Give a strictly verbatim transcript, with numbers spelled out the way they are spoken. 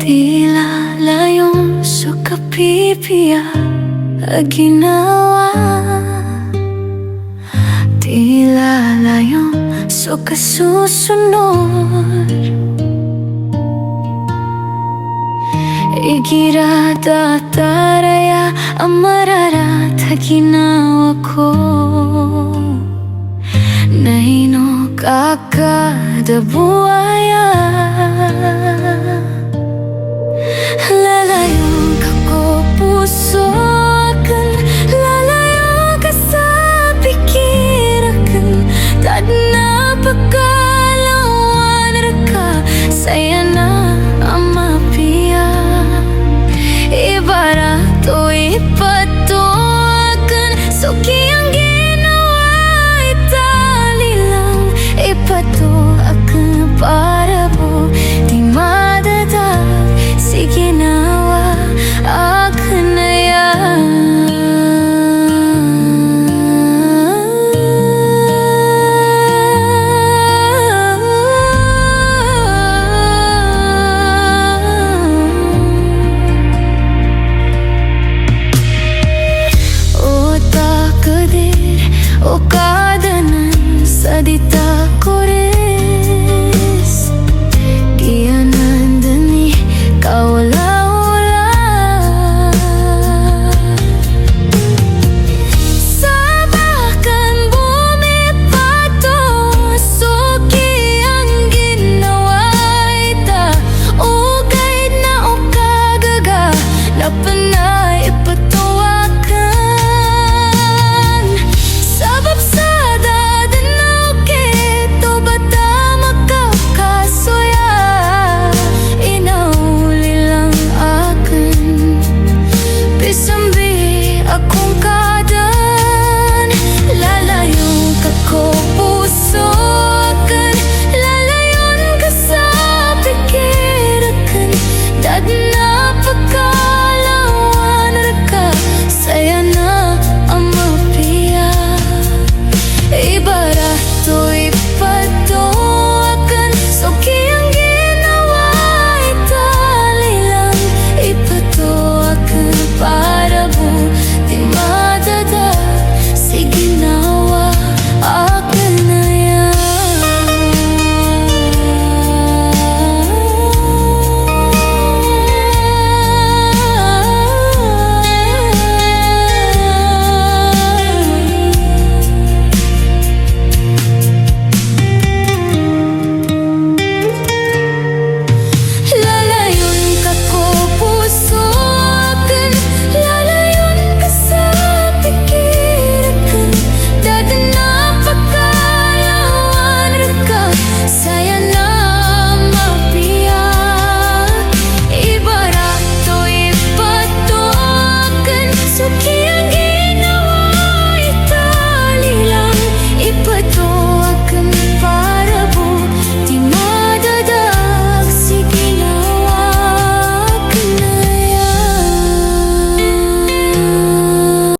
Di lalayon so kapipiya a ginawa. Di lalayon so kasosonor. Igira datar aya a mararat a ginawa ko, na ino ka kada bo aya. Lalayon ka ko poso akn, lalayon ka sa pikir akn, tadn a pkalawan rka sa aya a mapiya. Ibarat o ipato akn so kiyangginawai talilang, ipato akn pa